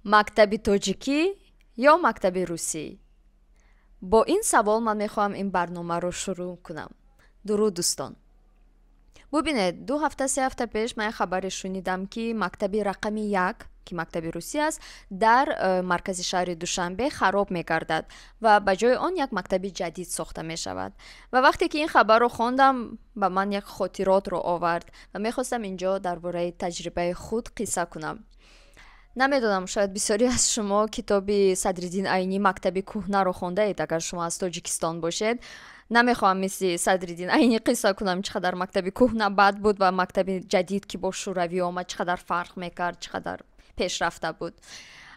Мактаби тоҷикӣ ё мактаби русӣ? Бо ин савол ман мехоҳам ин барномаро шурӯъ кунам. Дуруд, дӯстон. Бубинед, 2 ҳафта, 3 ҳафта пеш ман як хабаре шунидам, ки мактаби рақами 1, ки мактаби русӣ аст, дар маркази шаҳри Душанбе хароб мегардад ва ба ҷои он як мактаби ҷадид сохта мешавад. Ва вақте ки ин хабарро хондам, ба ман як хотиротро овард ва мехостам инҷо дар бораи таҷрибаи худ қисса кунам. Намедонам, шояд бисёре аз шумо китоби Садриддин Айнӣ «Мактаби кӯҳнаро» хондаед, агар шумо аз Тоҷикистон бошед. Намехоҳам мисли Садриддин Айнӣ қисса кунам, чӣ қадар мактаби кӯҳна бад буд ва мактаби ҷадид, ки бо шӯравӣ омад, чӣ қадар фарқ мекард, чӣ қадар пешрафта буд.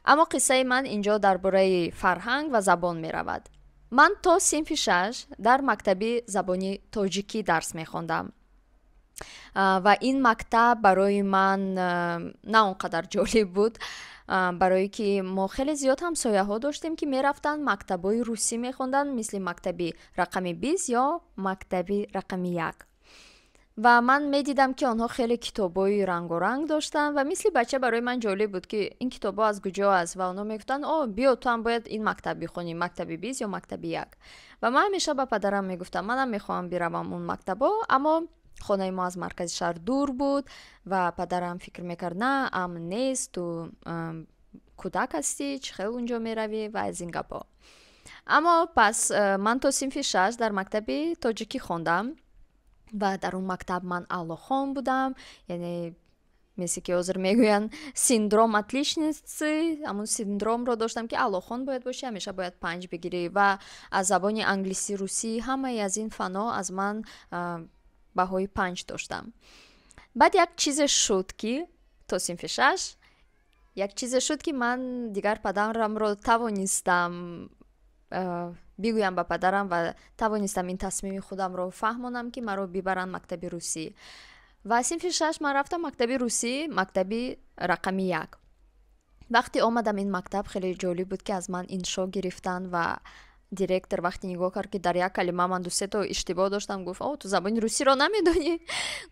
Аммо қиссаи ман инҷо дар бораи фарҳанг ва забон меравад. Ман то синфи 6 дар мактаби забони тоҷикӣ дарс мехондам ва ин мактаб барои ман на он қадар ҷолиб буд, барое ки мо хеле зиёд ҳамсояҳо доштем, ки мерафтанд, мактабҳои русӣ мехонданд, мисли мактаби рақами 20 ё мактаби рақами 1. Ва ман медидам, ки онҳо хеле китобҳои рангоранг доштанд ва мисли бача барои ман ҷолиб буд, ки ин китобҳо аз куҷо аст. Ва онҳо мегуфтанд: «О, биё, ту ҳам бояд ин мактаб бихонӣ, мактаби 20 ё мактаби 1». Ва ман ҳамеша ба падарам мегуфтам: «Манам мехоҳам биравам он мактабҳо». Аммо хонаи мо аз маркази шаҳр дур буд ва падарам фикр мекард: «На, амн нест, ту кӯдак ҳастӣ, чӣ хел унҷо меравӣ?» ва аз ин гапҳо. Аммо пас ман то синфи 6 дар мактаби тоҷикӣ хондам ва дар он мактаб ман аълохон будам, яъне мисли ки ҳозир мегӯянд синдром отличницы, ҳамун синдромро доштам, ки аълохон бояд бошӣ, ҳамеша бояд 5 бигирӣ. Ва аз забони англисӣ, русӣ, ҳамаи аз ин фанҳо аз ман баҳои 5 доштам. Баъд як чизе шуд, ки то синфи 6 як чизе шуд, ки ман дигар падарамро тавонистам бигӯям ба падарам ва тавонистам ин тасмими худамро фаҳмонам, ки маро бибаранд мактаби русӣ. Ва синфи 6 ман рафтам мактаби русӣ, мактаби рақами 1. Вақте омадам ин мактаб, хеле ҷолиб буд, ки аз ман иншо гирифтанд ва директор вақте нигоҳ кард, ки дар як калима ман дусето иштибоҳ доштам, гуфт: «О, ту забони русиро намедонӣ?»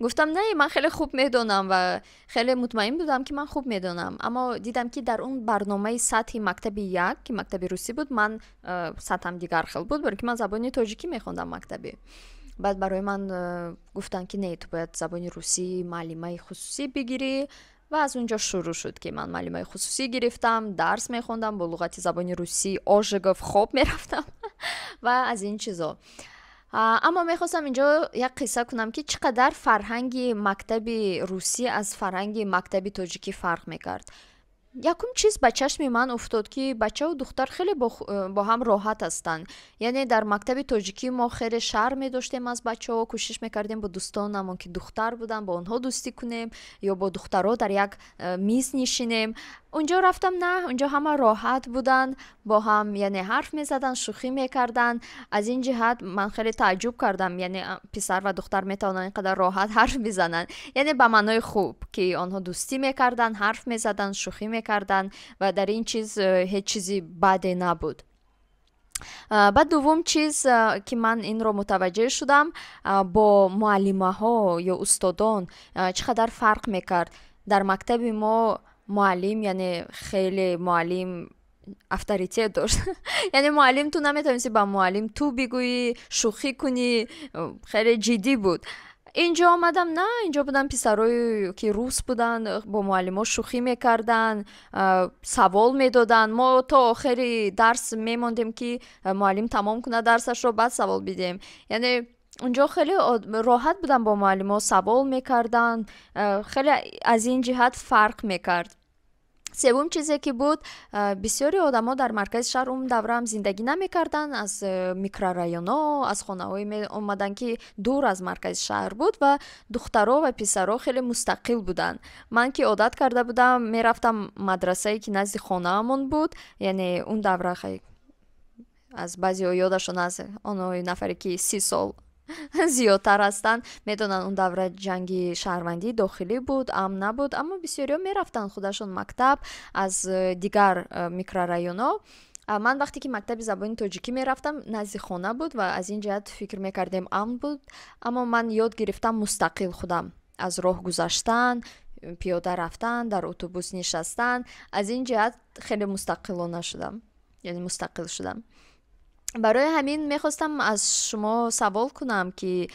Гуфтам: «Не, ман хеле хуб медонам», ва хеле мутмаин будам, ки ман хуб медонам. Аммо дидам, ки дар он барномаи сатҳи мактаби 1, ки мактаби русӣ буд, ман сатҳам дигар хел буд, барои ки ман забони тоҷикӣ мехондам мактабӣ. Баъд барои ман гуфтанд, ки не, ту бояд забони русӣ муаллимаи хусусӣ бигирӣ. Ва аз он ҷо шурӯъ шуд, ки ман муаллимаи хусусӣ гирифтам, дарс мехондам, бо луғати забони русӣ Ожегов хоб мерафтам ва аз ин чизо. Аммо мехостам инҷо як қисса кунам, ки чӣ қадар фарҳанги мактаби русӣ аз фарҳанги мактаби тоҷикӣ фарқ мекард. Якум чиз ба чашми ман уфтод, ки бачаву духтар хеле бо ҳам роҳат ҳастанд. Яъне дар мактаби тоҷикӣ мо хеле шарм медоштем аз бачаҳо, кӯшиш мекардем бо дӯстонамон, ки духтар буданд, бо онҳо дӯстӣ кунем ё бо духтарҳо дар як миз нишинем. Унҷо рафтам, на, унҷо ҳама роҳат буданд бо ҳам, яъне ҳарф мезаданд, шӯхӣ мекарданд. Аз ин ҷиҳат ман хеле тааҷҷуб кардам, яъне писар ва духтар метавонанд ин қадар роҳат ҳарф бизананд, яъне ба маънои хуб, ки онҳо дӯстӣ мекарданд, ҳарф мезаданд, шӯхӣ мекарданд ва дар ин чиз ҳеҷ чизи баде набуд. Баъд дуввум чиз, ки ман инро мутаваҷҷеҳ шудам, бо муаллимаҳо ё устодон чӣ қадар фарқ мекард. Дар мактаби мо муаллим, яъне хеле муаллим авторитет дошт, яъне муаллим, ту наметавонисти ба муаллим ту бигӯӣ, шӯхӣ кунӣ, хеле ҷиддӣ буд. Инҷо омадам, на, инҷо буданд писарое, ки рус буданд, бо муаллимо шӯхӣ мекарданд, савол медоданд. Мо то охири дарс мемондем, ки муаллим тамом кунад дарсашро, баъд савол бидиҳем. Яъне унҷо хеле роҳат буданд, бо муаллимо савол мекарданд, хеле аз ин ҷиҳат фарқ мекард. Севум чизе ки буд, бисёри одамо дар маркази шаҳр он давраам зиндагӣ намекарданд, аз микрорайонҳо, аз хонаҳое меомаданд, ки дур аз маркази шаҳр буд, ва духтаро ва писаро хеле мустақил буданд. Ман ки одат карда будам, мерафтам мадрасае, ки назди хонаамон буд, яъне он давра аз баъзеҳо ёдашон аст, онои нафаре, ки 30 сол зиёдтар ҳастанд, медонанд, он давра ҷанги шаҳрвандии дохилӣ буд, амн набуд, аммо бисёриҳо мерафтанд худашон мактаб аз дигар микрорайонҳо. Ман вақте ки мактаби забони тоҷикӣ мерафтам, назди хона буд ва аз ин ҷиҳат фикр мекардем, амн буд, аммо ман ёд гирифтам мустақил худам аз роҳ гузаштан. Пиёда рафтан, дар автобус нишастан, аз ин ҷиҳат хеле мустақилона шудам, яъне мустақил шудам. Барои ҳамин мехостам аз шумо савол кунам, ки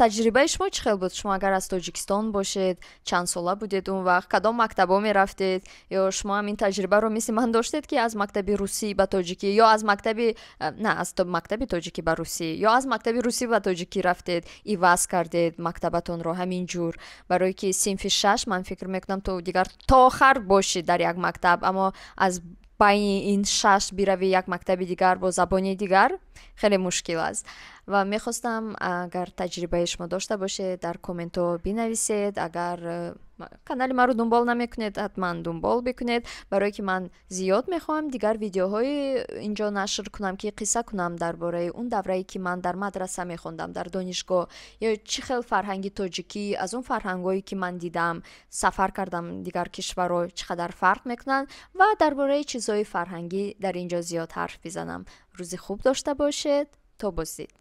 таҷрибаи шумо чӣ хел буд? Шумо агар аз Тоҷикистон бошед, чанд сола будед он вақт, кадом мактабҳо мерафтед? Ё шумо ҳам ин таҷрибаро мисли ман доштед, ки аз мактаби русӣ ба тоҷикӣ ё аз мактаби, на, аз мактаби тоҷикӣ ба русӣ ё аз мактаби русӣ ба тоҷикӣ рафтед, иваз кардед мактабатонро ҳамин ҷур? Барое ки синфи шаш, ман фикр мекунам, ту дигар то охар бошӣ дар як мактаб, аммо аз байни ин шаш биравӣ як мактаби дигар бо забони дигар, хеле мушкил аст. Ва мехостам, агар таҷрибаи шумо дошта бошед, дар комментҳо бинависед. Агар канали маро дунбол намекунед, ҳатман дунбол бикунед, барое ки ман зиёд мехоҳам дигар видеоҳои инҷо нашр кунам, ки қисса кунам дар бораи он даврае, ки ман дар мадраса мехондам, дар донишгоҳ, ё чӣ хел фарҳанги тоҷикӣ аз он фарҳангҳое, ки ман дидам, сафар кардам дигар кишварҳо, чӣ қадар фарқ мекунанд, ва дар бораи чизҳои фарҳангӣ дар ин ҷо зиёд ҳарф бизанам. Рӯзи хуб дошта бошед, то боздид.